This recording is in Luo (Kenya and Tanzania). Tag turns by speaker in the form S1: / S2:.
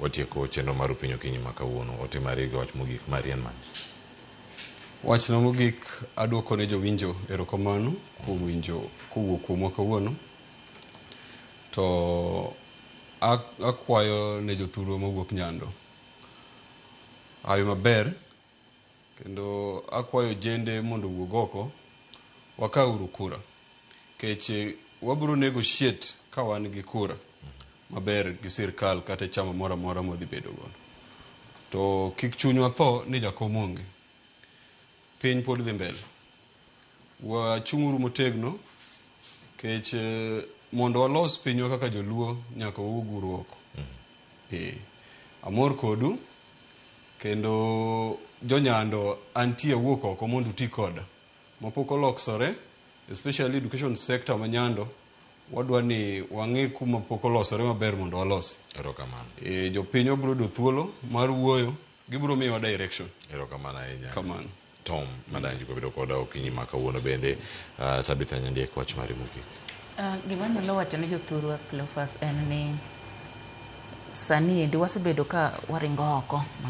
S1: Watieko chenro mar Upinyo Okinyi ma kawuono. Ote mari gi wach mogik mari en mane?
S2: Wachna mogik aduoko ne jowinjo erokamano kuom winjo kowuok kuomwa kawuono. To akwayo ne jothurwa mawuok Nyando hawi maber kendo akwayo jende mondo owuog oko wakawuru kura kech wabiro negotiate ka wan gi kura maber gi sirkal kata chama moro amora mwadhi bedo godo. To kik chunywa tho ni jakom onge. Piny pod dhi mbele. Wachung'uru motegno kech mondo walos pinywa kaka joluo nyaka wawuog uru oko. Amor kodu kendo jonyando antie wuok oko mondo uti koda. Mapok olosore especially education sector ma Nyando wadwa ni wang'i kuma pok olosore maber mondo walosi.
S1: Erokamano.
S2: Jopiny wabiro yudo thuolo mar wuoyo gibiro miyowa direction.
S1: Erokamano ahinya.
S2: Kamano.
S1: Tom Madanji kobedo koda okinyi ma kawuono bende. Tabitha Nyandiek wach mari mogik.
S3: Gima anyalo wacho ne jothurwa Cleophas en ni sani endi wasebedo ka waringo oko mang'eny.